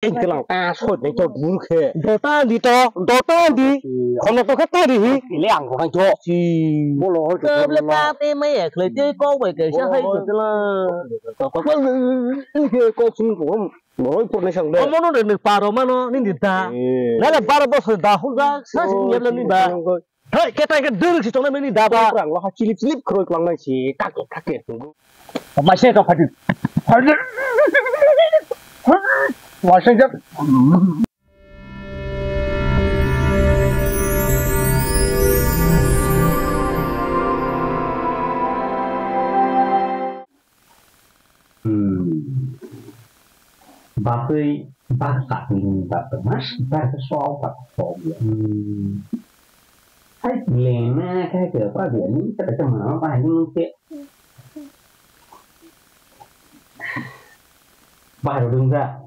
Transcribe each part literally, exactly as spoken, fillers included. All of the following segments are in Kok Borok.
Kelang ta sot nai to bur khe. Dota di to, dota di. Kono to khe ta di hi. Ile ang ko nai to. Si. Bolo hoi to. Kable pa te mai ya khle te ko bai ke sa hai. Ko ko ko. Ko sun ko. Bolo por nai sang de. Omo no de paro mano ni di da. Nala baro bosor da hu da sa sin yebla ni ba. Hei, ketai ke dwrwk si tongnai nini daba. Kurang lo ha chilip chilip khoroi kwlangnai si, kake, kake. Maise to phadi. Maise jab. Hmm. Bakwi bak sakni bak mas bar ke so bak so ya. Hmm. Hai lena kai ke pa dia ni ta ta ma pa ni ke. Bahai rung ja.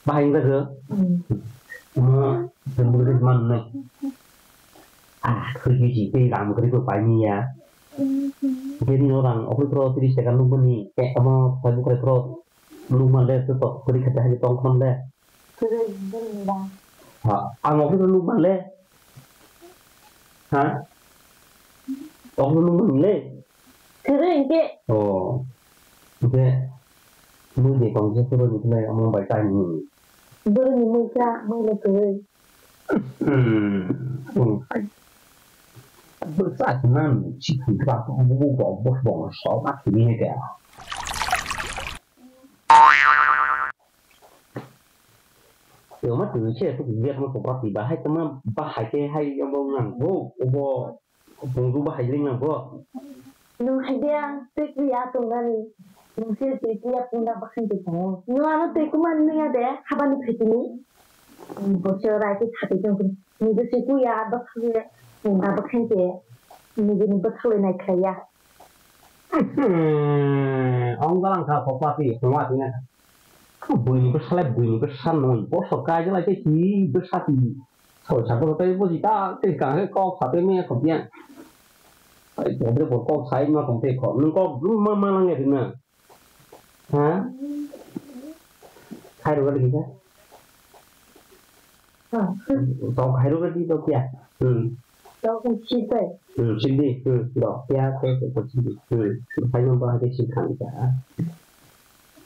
Bahai rung ja ke. Hmm. Ma, sembur ke man ne. Ah, khuji ji te ram kri ko pai ni ya. Gini orang okri pro tris taka nung ni. Eh, ama Facebook pro nung ma le to kri khata hai tong khon le. Kwrwi bwrwini ba. Ha, ang okhe to nukmale. Ha? Okhe to nukmale. Kwrwi hwnkhe. Oh. Hwnkhe mui de tong je kwrwi hwnkhe omo bai ta hini. Bwrwini mui cha, mui le kwrwi. Hmm. Hmm. Bwsa nan sikhi ba bu bu bo bo bo so ma kini he kya. Tongma twi se tu biya tongma tongma twi ba hai tongma ba hai khe hai obo nang bo obo bungsu ba hai ling nang bo. Nwng hai de ang twi twi ya tong nani. Nwng se twi twi ya tong da ba khan twi tongo. Nwng ano twi kuma nung ya de haba ni phai tini. Bo se rai twi thati tong twi. Nwng se twi ya ba khan twi tong da ba khan twi. Nwng ni ba khan le nai khlai ya. Ong galang kha ko pati tongma twi na. Buini bwsale buini bwsa noi bosor kaijak lai tei hi bwsa twi soi sabo tei buji ta tei kang khe kok sa tei maya khobya. Ai bodre bo kok sai ma tong tei kho nwng kok ma ma lang ya twi na. Ha? Khai rw gadi kisa. Tong khai rw gadi to kya. Hmm. Tong khai rw gadi. Hmm, sidi. Hmm, do kya ko ko sidi. Hmm, khai no ba ke sidi khan ka.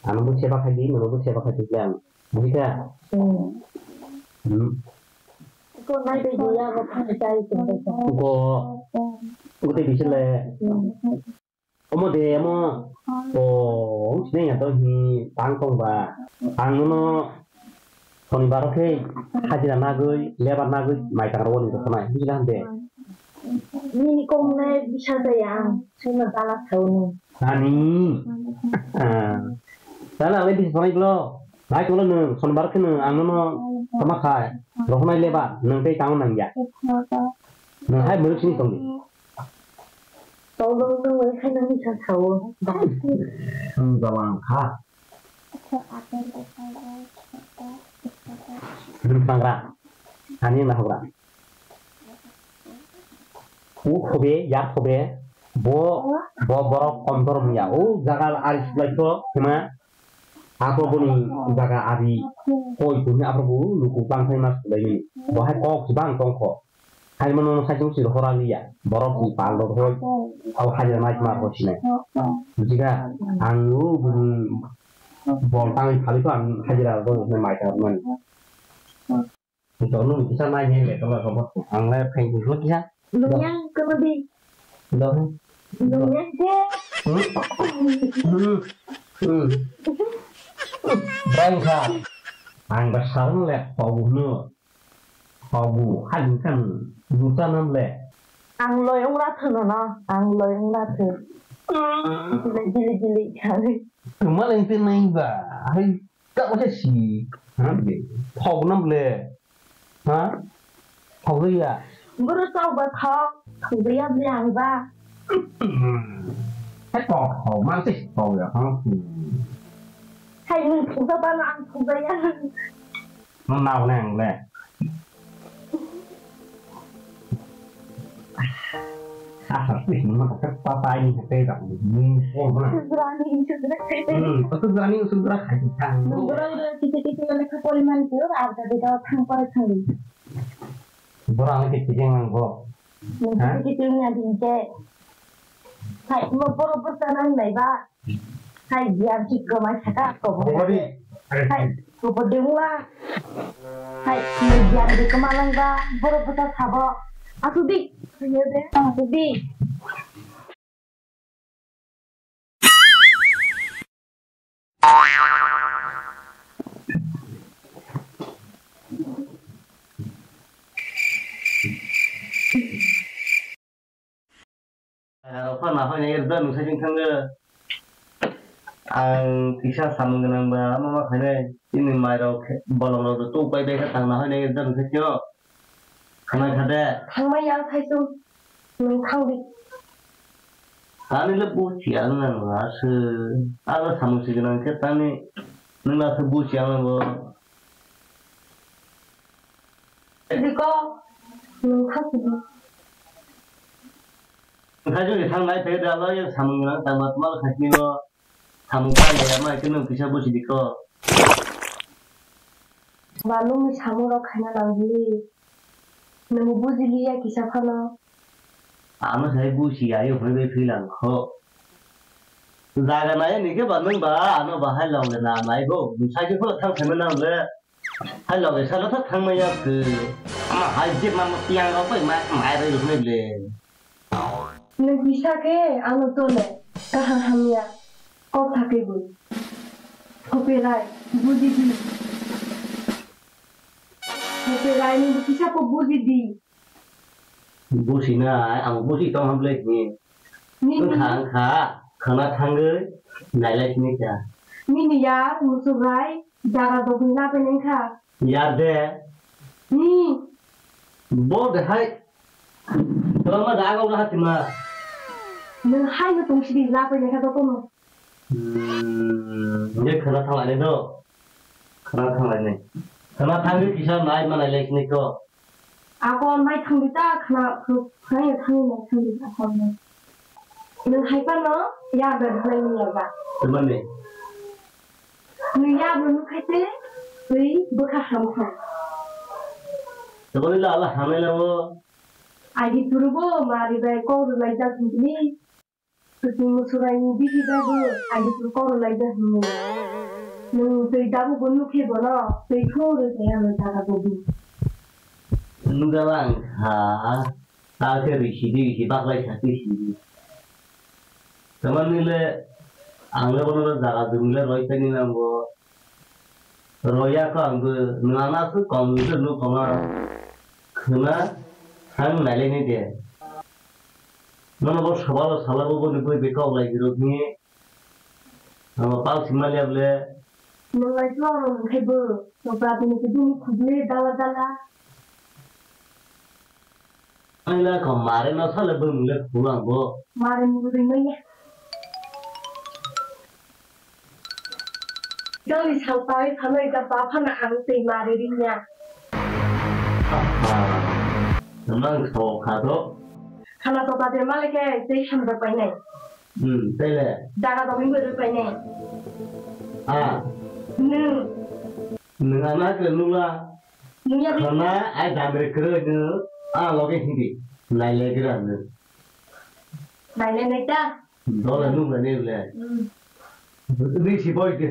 Ano bo seba khai di, no bo seba khai di kya. Buji kha? Hmm. Hmm. Ko nai de ya ko khai sai ko. Ko. Ko te bisle. Hmm. Omo de, omo. Oh, sini ya to hi tang tong ba. Ang no sonibar khe hajira nagwi, lebar nagwi, mai tang rwani to khonai. Buji kha de. Nini kong nai bisa jaya ang. Sima dala thauni. Ani. Ah. Dala le bisa sanai blo. Mai tolo nung sonibar khe nung ang no sama khai. Rohonai lebar nung tei tang nang ya. Nung hai muluk sini tong di. Tolong nung wai khai nang ni sa sao. Ang jalang kha. Nung pangra. Ani na hogra. U khobe, ya khobe. Bo, bo borok komtor mung ya. O jaga ari sulai kho, hima. Apo boni jaga ari koi kuni apo bu luku bang khai mas sulai ni. Bo hai kok bang tong kho. Hai mano no sai sung siro hora liya. Borok ni pal dor hoi. Au hai na mai mar ho sinai. Buji kha? Ang u buni bol tang phali ko ang hajira ro ne mai ta man. Ito nung kisa nai ne le tola ko. Ang le phai bu kisa. Lung yang kono di. Do. Lung yang ke. Hmm. Hmm. Hmm. Bang kha. Ang ba sarung le pau no. Pau bu hai kan buta nam le. Ang loi ong la thun no. Ang loi ong la thun. Gili gili gili kha. Tuma leng te nai ba. Hai. Ka o se si, ha? Thok nam le. Ha? Thok ya. Buru chau ba thok, thok ya bli ang ba. Hai thok, thok, man se thok ya, ha? Hai nung thok ba na ang thok ya. No nau nang le. Asa sih, mana kata papa ini kata tak. Hmm, oh, mana? Sudrani, sudrani. Hmm, betul sudrani, sudra kaji tang. Nunggu ura kiti kiti lekha poriman tu, ada di dalam thang pore thang. Borok ang khe kiching nang bo. Nung kiti kiti wngya din khe. Hai, mo borok bwsa nang nai ba. Hai, giyan chikko mai saka ko bo. Hai, ko bo de wngla. Hai, mo giyan de kwma lang ba, borok bwsa sabo. Asuk di. Asuk di. Rok phano nahoi nai rwjak nung saichung thango. Ang kisa samung gwnang ba, ama ma khainai, chini mai rok, bolong rok, tu pai pai khe tang nahoi nai rwjak nung saichung. Khana kha de. Thangmai yang saichung. Nwng thang di. Ani le buchi ang nang la se. Aga samung si gwnang khe tani nwng la se buchi ang nang bo. Diko, nwng thang si di. Nwng thang si di, thang nai phe da lo, yang samung gwnang tang ma tma kha si lo. Samung kha ya ma khe nwng kisa buchi di ko. Ba nungni samung rok khaina nang di. Nwng bujiliya kisa phano. Ano sai buchi ayo hoi bai philang kho. Jaga nai ni khe ba nwng ba ano ba hai long le na nai bo. Nwng sai khe pho thang thang nang le. Hai long le salo thang thang ma ya khe. Ama hai je ma ma piang rok bai ma mai bai rok le. Nwng kisa khe ano tole kaham hamya kok thakwi bo. Hoperai, buji di. Hoperai, nwng kisa kok buji di. Buji nai, ang buji tong ham le ni. Nini. Wngkha, wngkha, khana thangwi nailai sini kha. Nini ya, musubai, jaga dogwi lapai nai kha. Ya de. Ni. Bo de hai. Tama da aga ulah hati ma. Nwng hai no tong sidi la pai lekha joto no. Hmm, nge khana thang ani do. Khana thang ani. Khana thang ni kisa nai ma nai lek ni ko. Ako nai thang di ta khana khana ya thang ni thang di ako nai. Nwng hai pa no ya da nai ni ya ba. Tama ni. Nwng ya bo nukhaite twi bwkha hamkha. Toboni la ala hamai la o. Agi turubo mari bai kok rwlaijak hinwi. Kuching musurai ni bisi bai bo agi turu kok rwlaijak hinwi. Nwng twi dabu bo nukhe bono twi thung rwkhe ano jaga bo bi. Nukjala wngkha. Ta khe risi di risi baklai sa twi si. Tamani le ang le bono jaga jumi le roi tani nango. Roya ko ang bo nwng ano aswk kom nwng nwng koma khwna thang nailai ni de. Nono bo sabalo sala bo boni bui beka ulai giro ni. Amo pal sima liya bole. Nwng lai chwla rok nwng khai bo. Chopra tini kudum khubli dala dala. Ang le ko mare no sale bwrwng le khulang bo. Mare ni bwrwng manya. Jali salpai phanai da ba phana ang tei mare ringya. Aha. Nwng so kha do. Khana to ta de male ke tei hamra painai. Hmm, tei le. Daga dogwi bwrwng painai. Ah. Nwng. Nwng ana ke nula. Nungya bai. Khana ai damre kwrwi no a loge hindi. Nailai gra no. Nailai nai ta. Dole nung nai le. Hmm. Ri si boy ke.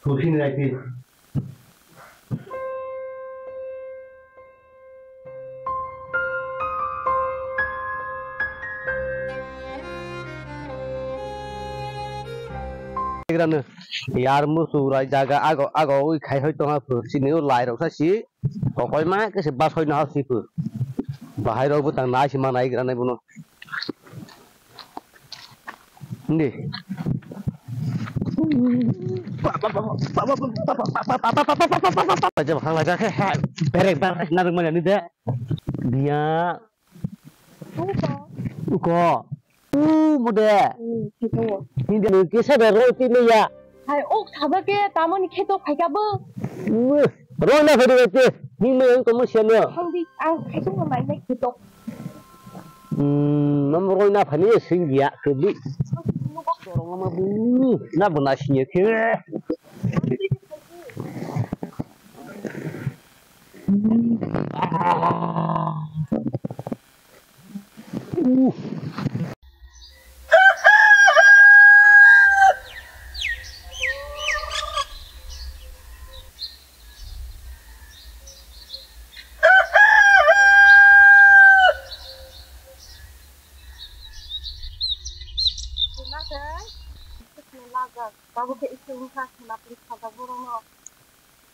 Thusi nai ti. Gra no. Yar musu rai jaga ago ago ui khai hoi tonga phur sini u lai rok sa si. Kokoi ma khe se bus hoi no ha si phur. Bahai rok bwtang nai si ma nai gra nai bono. Hindi. Jab hang la ja khe ha berek berek na rung mani de. Dia. Uko. Uko. U mode. Hmm, kito. Hindi ni kisa de roi ti ya. Hai, ok, saba ke, tamoni kheto phaika bo. Roi na phai de ke, hing me ang komo siya no. Hang di, ang khaisung ma mai nai kheto. Hmm, nomor na phani sing ya, kebi. Dorong ma bu, na bu na sing ya ke.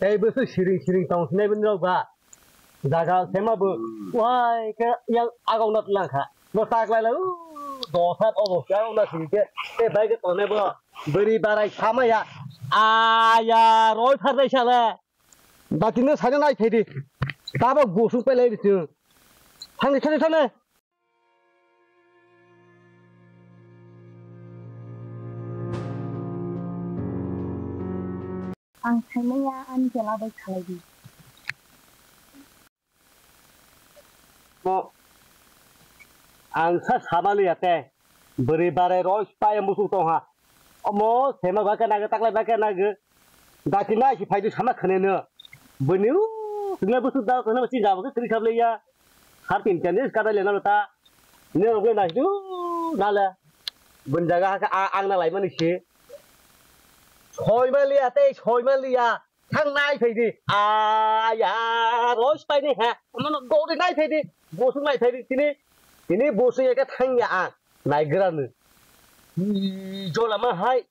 Tei bwswk siring siring tong sinai bini rok ba. Jaga sema bo wai khe yang agong na tlang kha. Bo tak lai lai, u, dos hat obo khe agong na siri khe. Tei bai khe tongnai bo bwrwi barai sama ya. Aya, roi phar dai sale. Ba tini saina nai phai di. Tabok busuk pelai di tu. Thang di, thang di, thang di. Ang saimanya ani chwla bai khalai di. Mo, ang sa samali ya te. Bwrwi barai roi pai musuk tong ha. Omo sema ba khe nagw, taklai ba khe nagw. Dati nai si phai di sama khane no. Bwni u, singa busuk da, singa basi jabo khe kri khab le ya. Har tin chan dis kadai le na ta. Ne rok le nai du na le. Bun jaga ha khe a-, ang na lai mani si. Soi ma liya tei soi ma liya. Thang nai phai di. Aya, roi pai ni ha. Mano dori nai phai di. Bosong nai phai di tini. Tini bosong ya khe thang ya ang. Nai gra no. Ui, jola ma hai.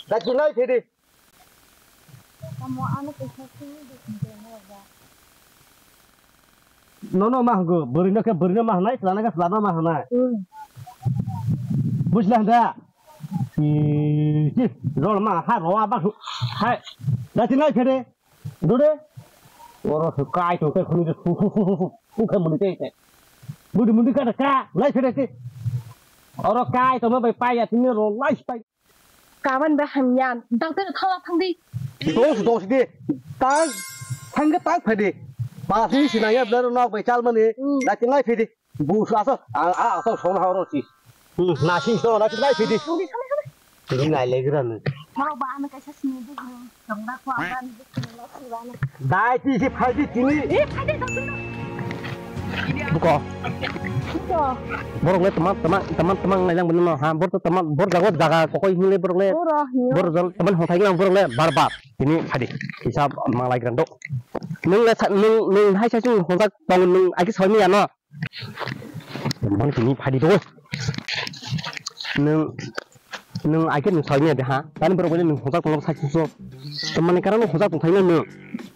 Dati nai phai di. Tamo ano kaisa simi de sini de na ba. Nono ma hwngo, bwrwino khe bwrwino ma hwnai, chwlano khe chwlano ma hwnai. Hmm. Bujla hwnda? Chi, chi, rol ma ha, ro aba hu. Hai, dati nai phede. Dode. Oro su kai to te khuni de su, su, su, su, su. Ukhe muni te te. Budi muni ka ka, nai phede te. Oro kai to ma bai pai ya, tini ro lai pai. Kaban bai hamya, doctor thangla thangdi. Dos, dos di. Tang, thangke tang phai di. Ba si sinaya bla nok bai chal mani. Hmm. Dati nai phai di. Bu sa so, a, a, so song ha ro si. Hmm, na si so, na si nai phai di. Thangdi, thangdi, thangdi. Di nai le gra ni. Norok ba ano kaisa sini di, hmm, tongda ko aba ni di, hmm, lo si ba ni. Dai ti si phai di tini. Eh, phai di, doctor. Buko. Buko. Borok le tama, tama, tama, tama ngai lang bini no ha. Bor to tama, bor jago jaga kokoi hingle borok le. Boro hingle. Bor jal tama hothai lang borok le bar bar. Tini phadi. Hisab manglai grando. Nung le sa, nung, nung hai sa sing hosak tong nung agi soi ni ano. Mon tini phadi do. Nung Nwng ai khe nwng salni ya de ha? Tani borok bai nwng hojak tongma sai susu. Tamani karon nwng hojak tong thaino nwng.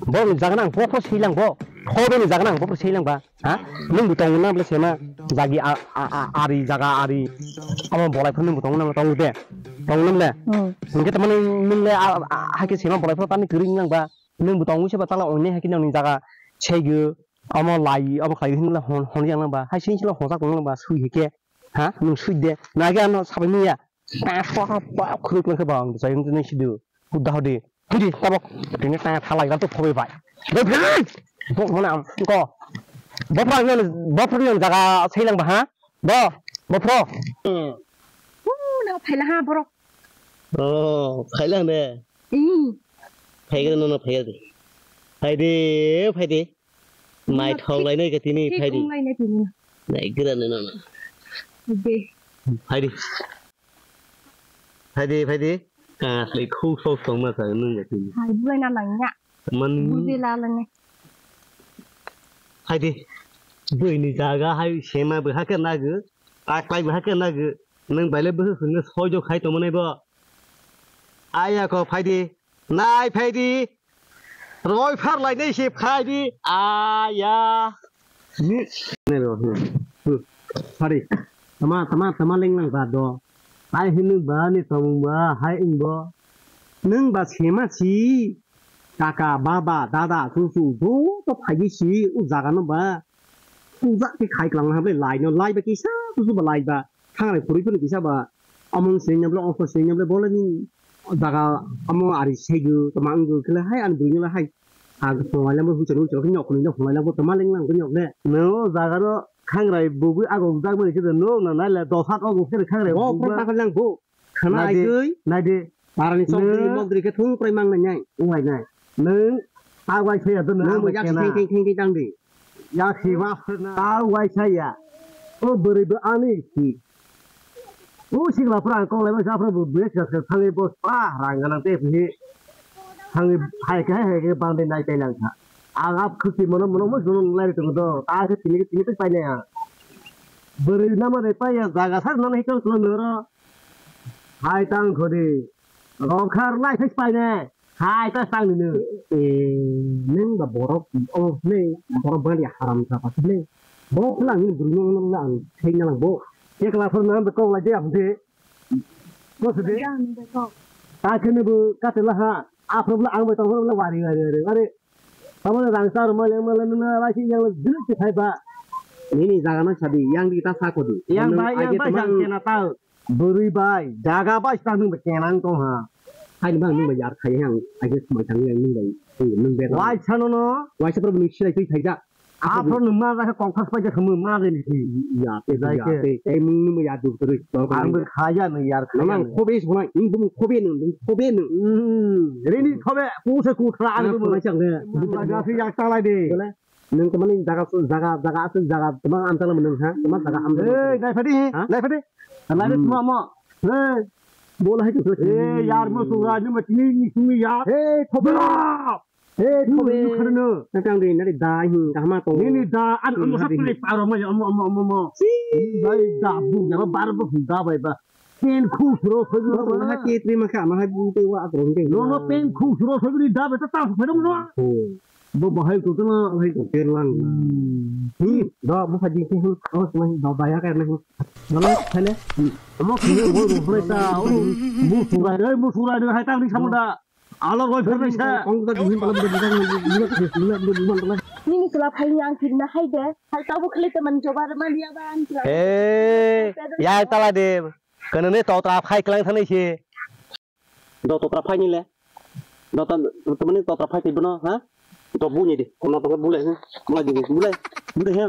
Borok ni jaga nang bophor seilang bo. Hobe ni jaga nang bophor seilang ba. Ha? Nwng bo tongo na bole sema. Jagi a, a, a, ari jaga ari. Amo bolai phano nwng bo tongo na tongo de. Tongo na bole. Hmm. Hingke tamani nwng le a, a, a, hai khe sema bolai phano tani kwrwi nang ba. Nwng bo tongo se ba tala onne hai khe nang ni jaga. Seigo. Amo lai, amo khlai hinla hon, hon yang nang ba. Hai sing sila hojak tong nang ba sui hai khe. Ha? Nwng sui de. Na ge ano sabai manya. Ta pa pa khuruk nang khe ba ang jai nang sidu. Hudda hodi. Hudi tabok. Tini ta thalai ga to phobe bai. Dai phai. Bok mana am ko. Bopra yang, bopra yang jaga sailang ba ha? Bo, bopro. Hmm. Uh, na phaila ha borok. Oh, phaila ne. Hmm. Phaigra no no phaila de. Phaide, phaide. Mai thok lai nai ka tini phaide. Thok lai nai tini. Nai gra ne no no. De. Phaide. Phaidi, phaidi. Kaslai khuk sok tongma sa nwng ya tini. Hai, buai na nang ya. Man. Budi la la ne. Phaidi. Buini jaga hai sema bo hake nagu. Taklai bo hake nagu. Nwng baile bo sungno soijo khai tongma nai bo. Aya ko phaidi. Nai phaidi. Roi phar lai nai se phai di. Aya. Ni. Ne ro. Hari. Tama, tama, tama leng lang ba do. Hai hinu ba ni tong ba hai ing bo. Nung ba sema si. Kaka, baba, dada, susu, do to phai di si u jaga no ba. Puja ke khai klang ha ble lai no lai ba kisa susu ba lai ba. Thang lai phuri phuri kisa ba. Among sing nyable, ongko sing nyable, bole ni jaga amo ari segu, tama wngkhe hai ani buino hai. Ha, phunglai lama huchalo, huchalo khe nyok, nyok phunglai lama tama lenglang khe nyok le. No, jaga no, khangrai bubui agok jak mani khe no na nai le dosa ko guk khe khangrai Bo bubui phra ma. Takal yang bo. Khana Nai di, aigwi. Nai di. Parani chokdri Nung mokdri khe thung prai mang nai nai. Wng lai nai. Nung ta wai saya do nung Nung ang bo bai yak kena. Theng theng theng theng tang di. Yak si wa na ta wai saya. O bwrwi bo ani si. O sikla phra ang kok lai masa phra bo bwrwi sa sa thangwi bo pa rang ganang te phi. Thangwi hai khe hai khe bang de nai tai lang kha. Ang ap khwti mono mono mo jono lai tong do. Ta khe tini tini tai pai nai ang. Bwrwi nama de pai ya jaga sa no ni kang klo noro. Hai tang khodi. Rok khar lai phai pai ne. Hai ta tang ni ne. E, neng ba borok, o, neng borok bali haram sa pa ne. Bo khlang ni buru no no ang thei na lang bo. Ke kla phor na ko lai de am de. Ko se de. Yang ni de ko. Ta ke ne bu ka te la ha. A phor la ang ba ta phor la wari wari wari. Wari. Tamo rang sar mo le mo le no la si yang le dil ke thai ba. Nini jaga no sadi, yang di ta sa khodi. Yang Nang ba, yang aje ba, temang yang kena ta. Bwrwi bai, jaga bai swkang nwng bai kenang tong ha. Haini bang nwng bai yar khai hang, aje mai thang yang nwng bai, nwng bai. Waisa no no. Waisa pro nwng silai twi thaijak. Aphro nwng ma jakha kok thas paijak khamwi ma de ni. Ya, te, Jai ya, ke. Te, te, nwng, nwng bai yar dur dur. Ang bai khaya nwng yar khaya. Nang khobe sonai, nwng bumung khobe nwng, nwng khobe nwng. Hmm, rini khobe, kuse kuthra ang bumung. Jaga se yak talai de. Nwng tamani jaga su, jaga, jaga aswk jaga tamang amtala mwnwng ha, tamang jaga hamjak. Hey, nai phadi, ha? Nai phadi. Nai phadi, hmm. Tuma mo. Hey. Bola hai khe. Hey, yar mo sura ni ma tini ni sumi ya. Hey, thobe. Hey, thobe. Ni khare no. Nang tang de nari da hin kahma tong. Ni ni da an mo sa pare paro mo mo mo mo mo. Bai da bu ya bar bu da bai ba. Pen khu suro suro. Maha ke tri makha maha bu te wa akron ke. No no pen khu suro suro ni da bai ta ta phai dong no. Bo bahai to tena hai to terlang. Hmm. Hi, da bo phaji ke hin, oh, mai da baya ka na hin. Dole, hele. Mo ki bo ro ro ta, oh, mo surai, eh, mo surai hai ta ni samunda. Alo goi phai sa. Kong ta hin pala bo di da ni ni ni ni ni. Nini sula phai ni ang kirna hai de. Hai ta bo khale te man jobar man ya ba an kila. Eh, ya tala de. Kana ne to ta phai klang thani se. Do totra phai ni le. Do ta, tamani totra phai tei bono, ha? Do bu ni de. Kono to bu le, ha? Bu le de, bu le. Bu de, ha?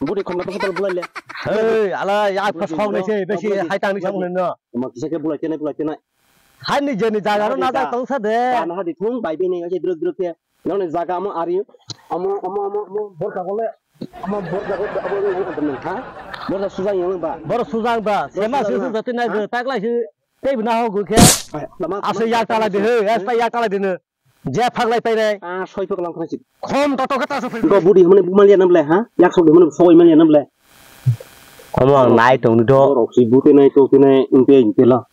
Bu de kono to bu le le. Hey, ala ya pha song ne se, besi hai tang ni samung no. Ma kisa ke bu le tenai, bu le tenai. Hai ni je ni jaga ro na da tong sa de. Na ha di thung bai bi ni se druk druk ke. Nang ni jaga mo ari. Amo, amo, amo, amo, bor ka ko le. Amo bor ka ko, amo ni ha? Bor da sujang yang ba. Bor sujang ba. Sema sujang su jati na je tak lai si. Tei bwna ho gukhe. Aswk yak talai de he, aswk yak talai de no. Je phaklai painai. Ah, soi phak lang khansi. Khom to to khe ta so phai. Bro budi mane bumali anam le ha? Yak sok de mane soi mali anam le. Omo ang nai tong do. Rok si bute nai to tine inte inte la.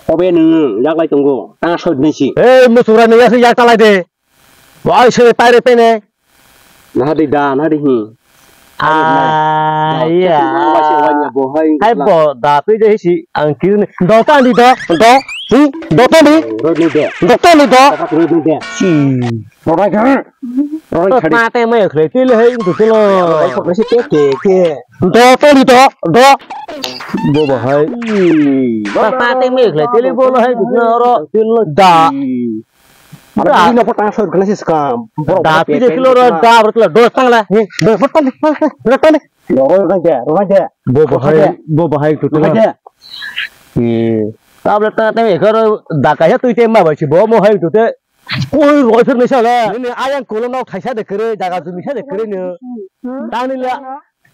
Obe nung yak lai tongo. Ta soi nai si. Hey, musura nung aswk yak talai de. Bo ai se paire pene. Nahadi da, nahadi hi. Ah, iya. Hai bo da pe je si ang kiri ni. Do ta ni do, do. Hi, do ta ni. Roi ni de. Do ta ni do. Roi ni de. Si. Roi ga. Roi khadi. Ma te mai khle ti le hai tu tu lo. Roi sok si ke ke ke. Do ta ni do, do. Bo bo hai. Ma te mai khle ti le bo lo hai tu lo ro. Da. Ada bini nopo tang sor kana siska. Da pide kilo ro da berkela dos tang la. He, dos tang. Dos tang. Ro ro kan je, ro kan je. Bo bahai, bo bahai tu tu. Kan je. Tablet ta te karo da kaya tu te ma bai si bo mo hai tu te. Koi roi phir nisa le. Ni ayang kulo nok thaisa de kere jaga jumi sa de kere ni. Tang ni le.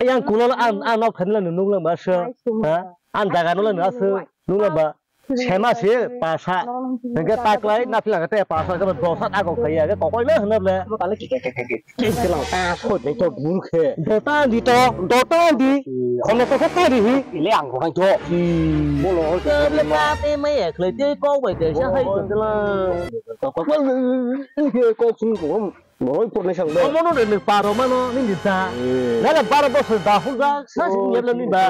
Yang kulo an an nok thaisa le nung lang ba se. Ha? An jaga no le na se. Nung lang ba. Sema se pasa. Hingke taklai na pila kete pasa ke dosa ago khaya ke kokoi le hna ble. Kim kelang ta khot ne to bur khe. Dota di to, dota di. Khone to khe ta di hi. Ile ang ko to. Bolo. Te ble pa te mai ek le te ko bai te sa hai to. Kok sung ko. Bolo por ne sang do. Omo no de paro mano ni ni ta. Nale baro bosor da hu da sa sing yeb le ni ba.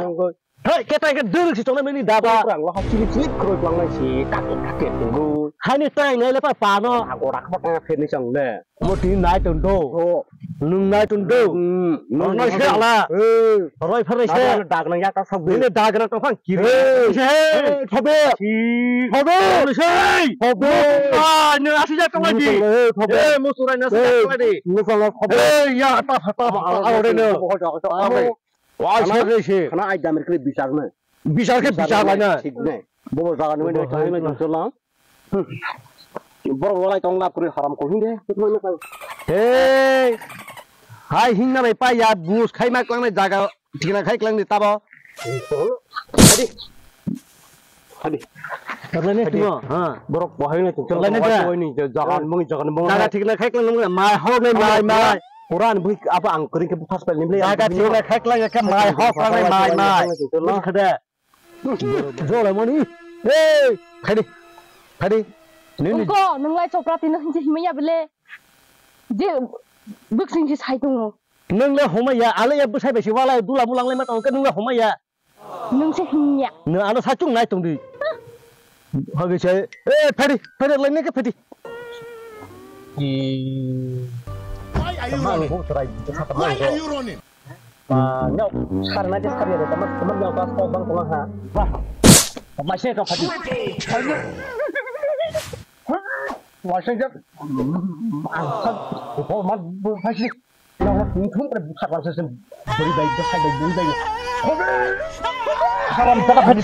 Hei, ketai ke dwrwk si tongnai mani da ba. Rang lo ha chili chili khoroi plangnai si, kake kake tunggu. Hani tang nai le pa pa no. Agora kha ta pherni chang le. Mo tini nai tong do. Nung nai tong do. Nung nai se ala. Roi pharnai se. Dag nang ya ta sab. Ini dag nang tong phang kiri. Hei, thobe. Thobe. Hei, thobe. Ah, nung asi ja Tonglaidi. Musurai, eh, thobo. Eh, musurai na sa tonglaidi. Musurai thobo. Eh, ya, ta, ta, ta, ta, aro de no. Amo, wa, khana, se, se, se. Khana ai damir kri bichar na. Bichar khe bichar lai na. Thik na. Bobo jaga ni wai thang na chwla. Borok walai tong lab kri haram ko hinde. Hey. Hai hingna bai pa ya bus khai ma klang na jaga. Thikna khai klang ni tabo. Hadi. Hadi. Klang ni timo, ha. Borok bahai na tong. Klang ni da. Jaga mung, jaga mung. Jaga thikna khai klang ni mai hor ni mai, mai. Quran bui apa ang kering ke pas pel ni. Jaga thikna khai klang ke mai hor klang ni mai, mai. Khade. Jora mani. Hey, phadi. Phadi. Nini. Ungko, nung lai chopra tino hinje himaya bele. Je, buksing se sai tongo. Nung le homaya, ale ya bwsai bai se wala dula bulang le ma tongo, nung le homaya. Nung se hinya. Nung ano sa chung nai tong di. Hage se, eh, phadi, phadi lai ne ke phadi. Why are you running? Why are you running? Ba, nyau, sar na je sar ya, tama, tama nyau, bas, bas, bang, tama, ha. Ba, ma se ka phadi. Ma se ka, ang sa, ko ma, bu phadi. Nyau, na, tung, tung, pre, bu, sar, bang, sa, sa, buri, bai, sa, bai, buri, bai. Haram, sa, phadi.